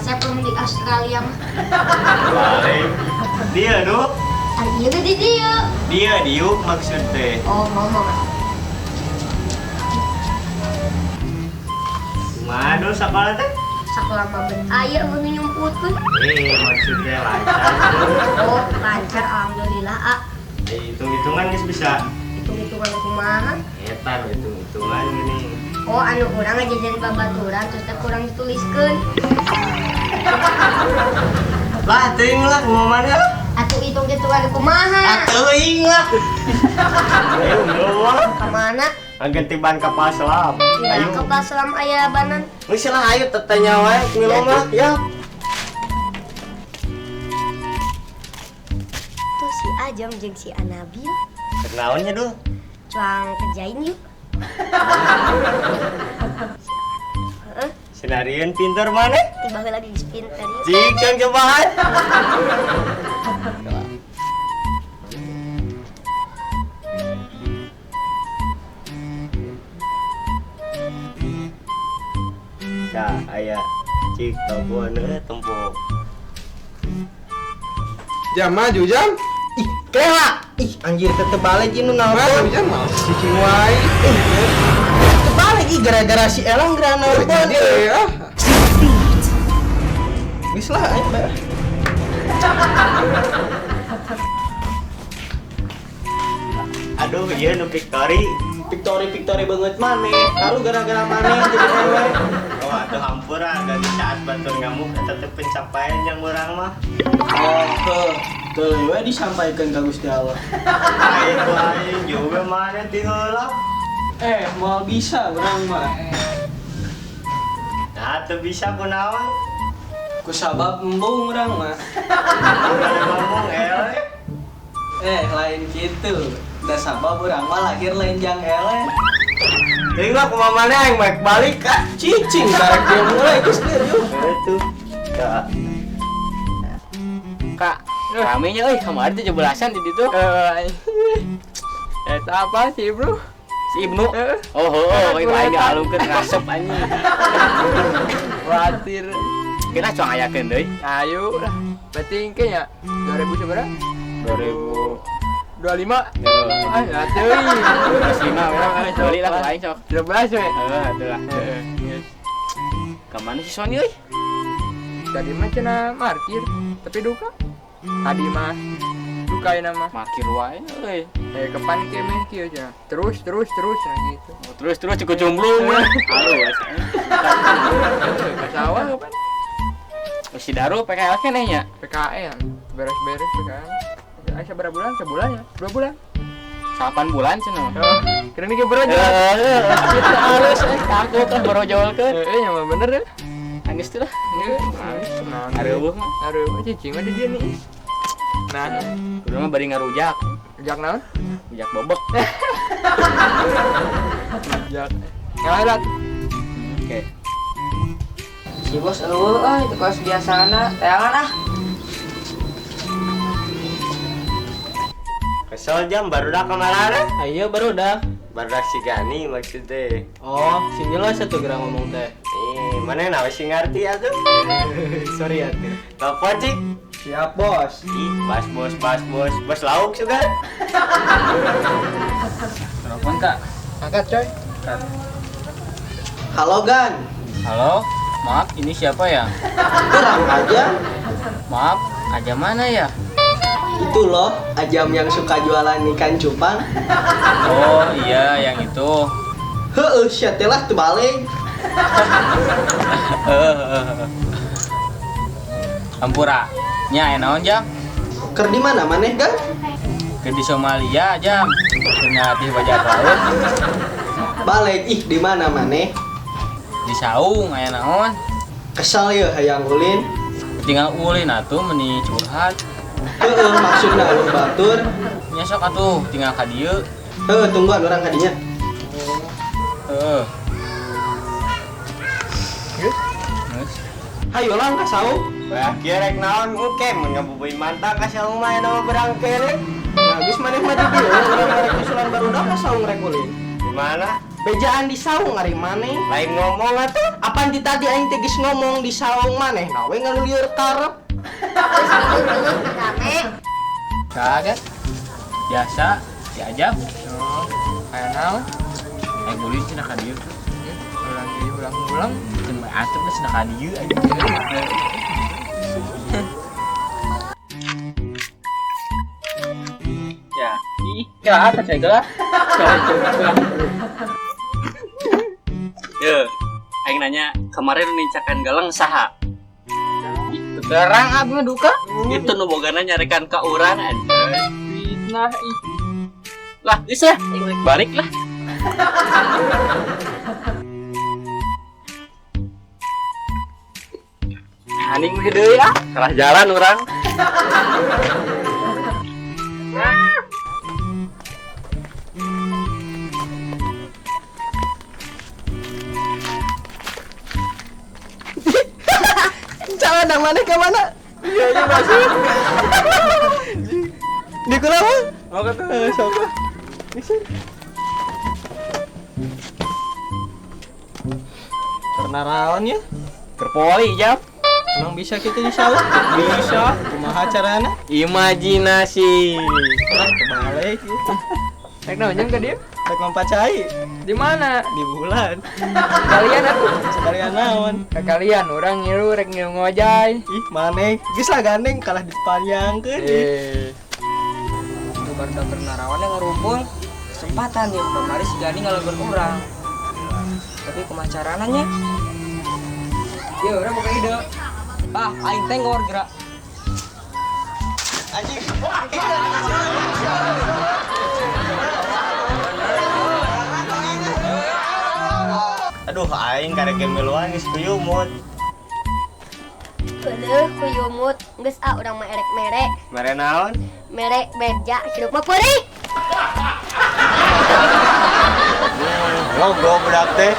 Kasep lamun di Australia mah. Balik. Dia duh. Ari ieu di dieu. Dia diuk maksud teh. Oh, ngomong. Kumaha duh sakola teh? Sakola mah ben aya mun nyumputkeun. Maksudnya lancar. Oh, lancar alhamdulillah, A. Hitung-hitungan geus bisa. Hitung-hitungan kumaha? Eta nu hitung-hitungan gini. Oh, anu urang ngajajan babaturan terus teh kurang dituliskeun. Lah teuing lah kumaha mana? Atuh hitung-hitungan kumaha? Teuing lah. Ayo ngeluar. Ka mana? Anggen tiban kapal selam. Ayo Ayo. kapal selam aya banan. Geus lah ayo tetanya wae milu mah ya. Tuh si Ajam jeung si Anabil. Kenaon nya duh? Cuang kerjain yuk. Heeh, Senarieun pinter maneh? tiba heula geus pinter yuk. Cik can cobaan. Dah aya cik telepon tempo. Jam maju jam. Ih, kela. Ih, anjir tetep balik nu Maju nelpon. jam mau cicing wae. Tetep balik ih gara-gara si Elang gara nelpon. Jadi ah. Geus lah aing bae. Aduh, ieu nu Victory. Victory banget maneh. Karu gara-gara maneh jadi ewe. Oh, atuh hampura dan di saat batur ngamuk eta teh pencapaian yang urang mah. Oh, heuh. Teu we disampaikan ka Gusti Allah. Aing aing juga maneh ti heula. Moal bisa urang mah. Nah, teu bisa kunaon? Ku sabab embung urang mah. Ada ngomong eleh. Lain kitu. Da sabab urang mah lahir lain jang eleh. Teuing lah kumaha maneh aing balik balik ka. Cicing karek dia mulai geus dia yuk. Itu. Kak. Kak, ramenya euy kemarin 17-an di ditu. Eta apa sih, Bro? Si Ibnu. Oh, oh, ieu aing dialungkeun ngasep anjing. Khawatir. Kita cuang ayakeun deui. Ayo lah. Berarti engke nya 2000 sabaraha? 2025. Ah, ya teuing. 2025 we. Beli lah ku aing sok. 12 we. Heeh, atuh lah. Heeh. Ka mana si Sony euy? Tadi mah cenah markir, tapi duka. Tadi mah duka ya nama. Markir wae euy. Kapan ke meh kieu cenah. Terus terus terus nah gitu. Oh, terus terus cukup jomblung. Halo. Ka sawah kapan? Si Daru PKL keneh nya. PKL. Beres-beres PKL. Aya sabaraha bulan? Sebulan ya? 2 bulan? 8 bulan cenah. Oh, kira ini borojol. Itu halus takut lah borojolkeun. Heeh, nya mah bener ya. Anggeus teh lah. Heeh, naon. Areueuh mah. Areueuh cicing mah di dieu nih. Nah, Kudu mah bari ngarujak. rujak naon? Rujak bobek. Rujak. Ngalah. Oke. Si bos eueuh euy, teu kos biasana. Teangan ah. Kesel jam barudak kamarana? Ayo barudak. Barudak si Gani maksudnya. Oh, sing jelas atuh geura ngomong teh. Mana nawe sing ngarti atuh? Sorry atuh. Telepon cik. Siap, Bos. Ih, bas bos, bas bos, bos lauk juga. Telepon Kak. Angkat coy. Halo Gan. Halo. Maaf, ini siapa ya? Kurang aja. Maaf, aja mana ya? Itu loh, Ajam yang suka jualan ikan cupang. Oh iya, yang itu. Heeh, sia teh lah teu balik. Hampura. Nya aya naon jam? Keur di mana maneh, Gan? Keur di Somalia jam. Keur ngalatih bajak laut. Balik ih di mana maneh? Di saung aya naon? Kesal ya hayang ulin. Tinggal ulin atuh meni curhat. Heeh, maksudna ulun batur. Nya sok atuh tinggal ka dieu. Heeh, tungguan urang ka dinya. Heeh. Geus. Geus. Hayo lang ka saung. Wah, kieu rek naon engke mun ngabubuy mantang ka saung mah aya nama berang keneh. Nah, geus maneh mah di dieu, urang rek nyusulan barudak ka saung rek ulin. Di mana? Bejaan di saung ari maneh. Lain ngomong atuh. Apan ti tadi aing teh geus ngomong di saung maneh na we ngalulieur karep. Terus gelut rame. Kaget. Biasa, si Ajam. Oh, aya naon? Aing ulin cenah ka dieu. Ulang deui ulang-ulang. Cenah atuh geus cenah ka dieu anjing. Ya, ih, kira apa cai gelah? Ye, aing nanya kemarin nincakan galang saha? Terang abdi mah duka. Itu nu bogana nyarekan ka urang anjing. Fitnah ih. Lah, geus lah, aing rek balik lah. Aning mah deui ah. Salah jalan urang. Calana maneh ka mana? Iya iya masuk. Di kula mah? Oh kata Siapa? Bisa. Karena raon ya. Kerpoli, Jam. Emang bisa kita di sawah? Bisa. Kumaha carana? Imajinasi. Lah kebalik gitu. Rek naon jam ka dieu? Rek lompat cai Di mana? di bulan. Kalian atuh. Sekalian naon? Ka kalian urang ngilu rek ngilu ngojay. Ih, maneh geus lah gandeng kalah dipanjangkeun. Eh. Itu baru dokter narawan yang ngarumpul. Kesempatan ya kemarin si Gani ngalagon urang. Tapi kumaha carana nya? Ya urang buka ide. Ah, aing tenggor gerak. Anjing. Aduh, aing karek miluan geus kuyumut. Keuleuh kuyumut geus ah urang mah erek mere. Mere naon? Mere beja hirup mah peurih. Logo budak teh.